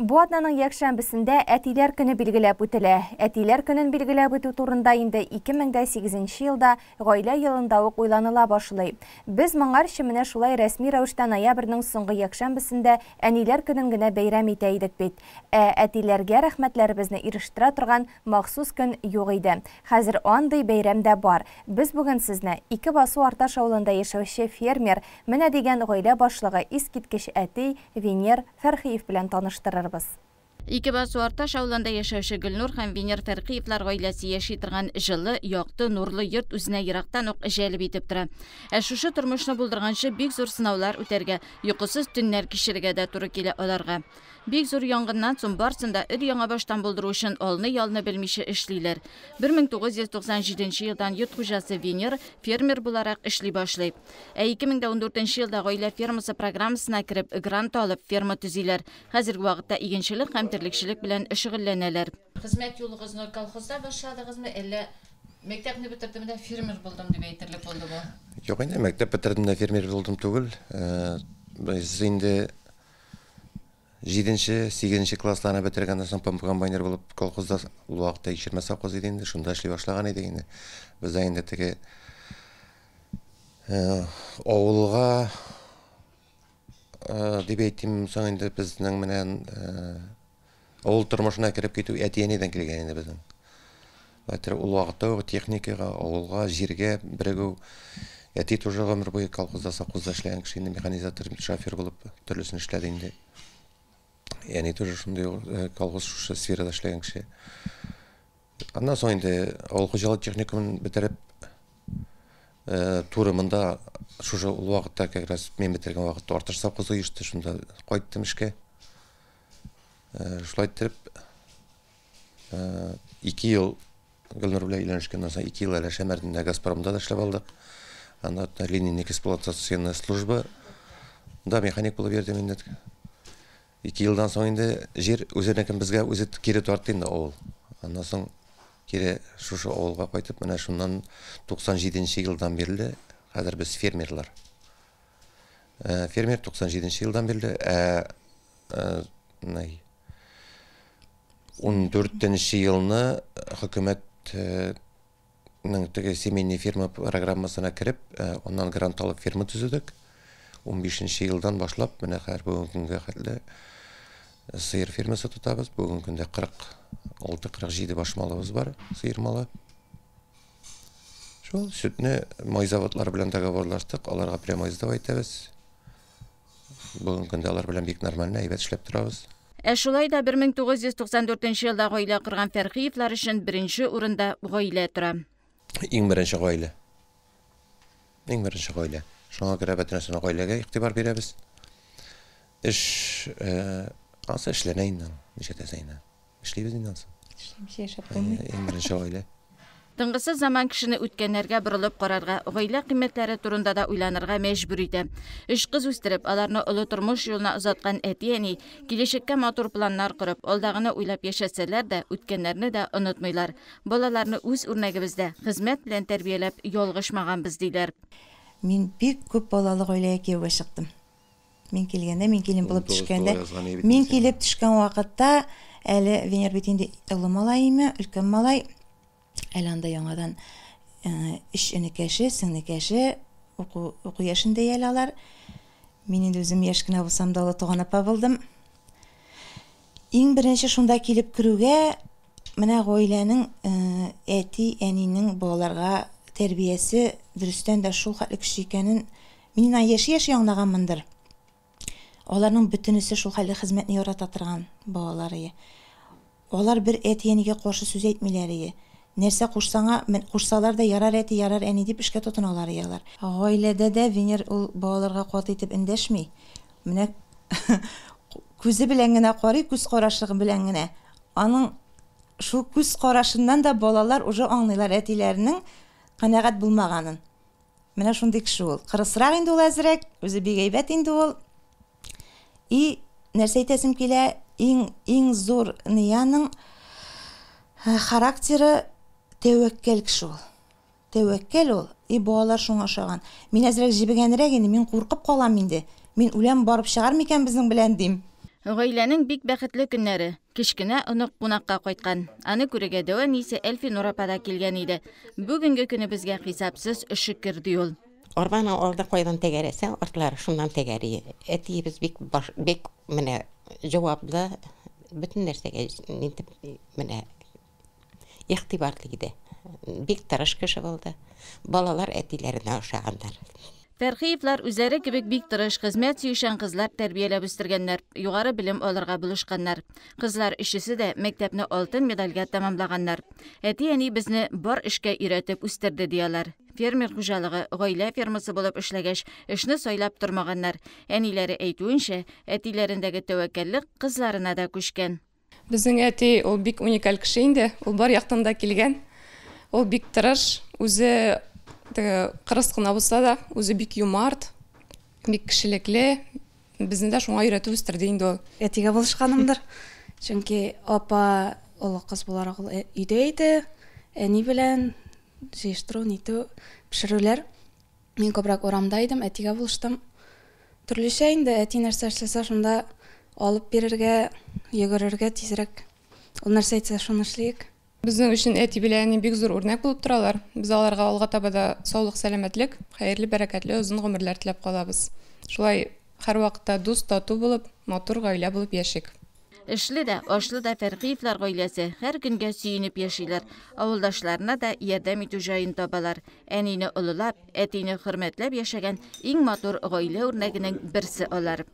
Бу атнаның якшәмбесендә Әтиләр көне билгеләп үтелә. Әтиләр көнен билгеләп үтү турында инде 2008 елда Гаилә елында ук уйланыла башлый. Без моңарчы менә шулай рәсми рәвештә ноябрьнең соңгы якшәмбесендә Әниләр көнен генә бәйрәм итә идек бит. Ә әтиләргә рәхмәтләребезне ирештерә торган махсус көн юк иде. Хәзер андый бәйрәм дә бар. Без бүген сезне Икебасу Арташ авылында яшәүче фермер, менә дигән гаилә башлыгы, искиткеч әти Венер Фәрхиев белән таныштырырбыз. Икебасу Арташ авылында яшәүче Гөлнур һәм Венер Фәрхиевлар гаиләсе яши торган җылы, якты, нурлы йорт үзенә ерактан ук җәлеп итеп тора. Ә шушы тормышны булдырганчы бик зур сынаулар үтәргә, йокысыз төннәр кичерергә дә туры килә аларга. Бик зур янгыннан соң барсын да өр-яңабаштан булдыру өчен алны-ялны белмичә эшлиләр. 1997 елдан йорт хуҗасы Венер фермер буларак эшли башлый. Ә 2014 елда Гаилә фермасы программасына кереп, грант алып, ферма төзиләр. Хәзерге вакытта игенчелек һәм терлекчелек белән шөгыльләнәләр. Хезмәт юлыгызны колхозда башладыгызмы, әллә мәктәпне бетердем дә фермер булдым дип әйтерлек булды бу? Юк инде, мәктәп бетердем дә фермер булдым түгел. Без инде җиденче, сигезенче классларны бетергәннән соң помпа комбайнер булып колхозда, ул вакытта Икшермә совхозы иде инде, шунда эшли башлаган идек инде. Бездә инде теге авылга дип әйтим соң инде безнең менә авыл тормышына кереп китү әти-әнидән килгән инде безнең. Хәтер ул вакытта ук техникага, авылга, җиргә берегү. Әти тоже гомер буе колхозда, совхозда эшләгән кеше инде, механизатор, шофер булып төрлесен эшләде инде. Әни тоже шундый колхоз шушы сферада эшләгән кеше. Аннан соң инде авыл хуҗалык техникумын бетереп, туры монда шушы ул вакытта как раз мин бетергән вакытта Арташ совхозы оешты, шунда кайттым эшкә. Шулай иттереп, 2 ел Гөлнур белән өйләнешкәннән соң 2 ел әле Шәмәрдәндә Газпромда да эшләп алдык. Анда линейный эксплуатационная служба да механик булып йөрдем инде. 2 елдан соң инде җир үзенекен безгә үзе кире тартты инде авыл. Аннан соң кире шушы авылга кайтып, менә шуннан 97 елдан бирле хәзер без фермерлар. Фермер 97 елдан бирле, ә 14 елны хөкүмәтнең теге семейный ферма программасына кереп, аннан грант алып ферма төзедек. 15 елдан башлап, менә хәзер бүгенге көнгә хәтле сыер фермасы тотабыз. Бүгенге көндә 46-47 баш малыбыз бар, сыер малы. Шул сөтне май заводлары белән договорлаштык, аларга прямой сдавать итәбез. Бүгенге көндә алар белән бик нормально, әйбәт эшләп торабыз. Ә шулай да 1994 елда гаилә корган Фәрхиевлар өчен беренче урында гаилә тора. Иң беренче гаилә. Иң беренче гаилә. Шуңа күрә бөтен нәрсәне гаиләгә игътибар бирәбез. Эш, ансы эшләнә инде, нишләтәсең инде. Эшлибез инде ансы. Эшләмичә яшәп булмый. Иң беренче гаилә. Тынгысыз заман кешене үткәннәргә борылып карарга, гаилә кыйммәтләре турында да уйланырга мәҗбүр итә. Өч кыз үстереп, аларны олы тормыш юлына озаткан әти-әни киләчәккә матур планнар корып, алдагыны уйлап яшәсәләр дә, үткәннәрне дә онытмыйлар. Балаларны үз үрнәгебездә, хезмәт белән тәрбияләп ялгышмаганбыз, диләр. Мин бик күп балалы гаиләгә кияүгә чыктым. Мин килгәндә, мин килен булып Унтугыз төшкәндә, тула язган егет мин икән. килеп төшкән вакытта әле Венер бит инде олы малай име, өлкән малай. Әле анда яңадан өч энекәше, сеңнекәше уку яшендә әле алар. Мин инде үзем яшь кенә булсам да олы туган апа булдым. Иң беренче шунда килеп керүгә менә гаиләнең, әти, әнинең балаларга тәрбиясе дөрестән дә шул хәтле көчле икәнен мин инде яши-яши аңлаганмындыр. Аларның бөтенесе шул хәтле хезмәтне ярата торган балалар ие. Алар бер әти-әнигә каршы сүз әйтмиләр ие. Нәрсә кушсаңа, кушсалар да ярар әти, ярар әни дип эшкә тотыналар ие алар. Гаиләдә дә Венер ул балаларга каты итеп эндәшми. Менә күзе белән генә карый, күз карашы белән генә. Аның шул күз карашыннан да балалар уже аңлыйлар әтиләренең канәгать булмаганын. Менә шундый кеше ул. Кырысрак инде ул әзрәк, үзе бик әйбәт инде ул. И нәрсә әйтәсем килә, иң зур нияның характеры тәвәккәл кеше ул. Тәвәккәл ул, и балалар шуңа ошаган. Мин әзрәк җебегәнрәк инде, мин куркып калам инде. Мин үләм барып чыгар микән безнең белән дим. Гаиләнең бик бәхетле көннәре. Кечкенә онык кунакка кайткан. Аны күрергә дәү әнисе Әлфинур апа да килгән иде. Бүгенге көнебезгә хисапсыз шөкер, ди ул. Арбаның алды кайдан тәгәрәсә, артлары шуннан тәгәри. Әтиебез бик баш, бик менә җаваплы, бөтен нәрсәгә нитеп менә игътибарлы иде. Бик тырыш кеше булды. Балалар әтиләренә ошаганнар. Фәрхиевлар үзләре кебек бик тырыш, хезмәт сөючән кызлар тәрбияләп үстергәннәр, югары белем алырга булышканнар. Кызлар өчесе дә мәктәпне алтын медальгә тәмамлаганнар. Әти-әни безне бар эшкә өйрәтеп үстерде, ди алар. Фермер хуҗалыгы, гаилә фермасы булып эшләгәч, эшне сайлап тормаганнар. Әниләре әйтүенчә, әтиләрендәге тәвәккәллек кызларына да күчкән. Безнең әти ул бик уникаль кеше инде, ул бар яктан да килгән. Ул бик тырыш, үзе теге кырыс кына булса да, үзе бик юмарт, бик кешелекле. Безне дә шуңа өйрәтеп үстерде инде ул. Әтигә булышканымдыр. Чөнки апа олы кыз буларак ул өйдә иде. Әни белән җыештыру, нитү, пешерүләр. Мин күбрәк урамда идем, әтигә булыштым. Төрлечә инде, әти нәрсә эшләсә, шунда алып бирергә, йөгерергә тизрәк. Ул нәрсә әйтсә, шуны эшлик. Безнең өчен әти белән әни бик зур үрнәк булып торалар. Без аларга алга таба да саулык, сәламәтлек, хәерле, бәрәкәтле озын гомерләр теләп калабыз. Шулай һәрвакытта дус, тату булып, матур гаилә булып яшик. Эшле дә, ашлы да Фәрхиевлар гаиләсе һәр көнгә сөенеп яшиләр. Авылдашларына да ярдәм итү җаен табалар. Әнине олылап, әтине хөрмәтләп яшәгән иң матур гаилә үрнәгенең берсе алар.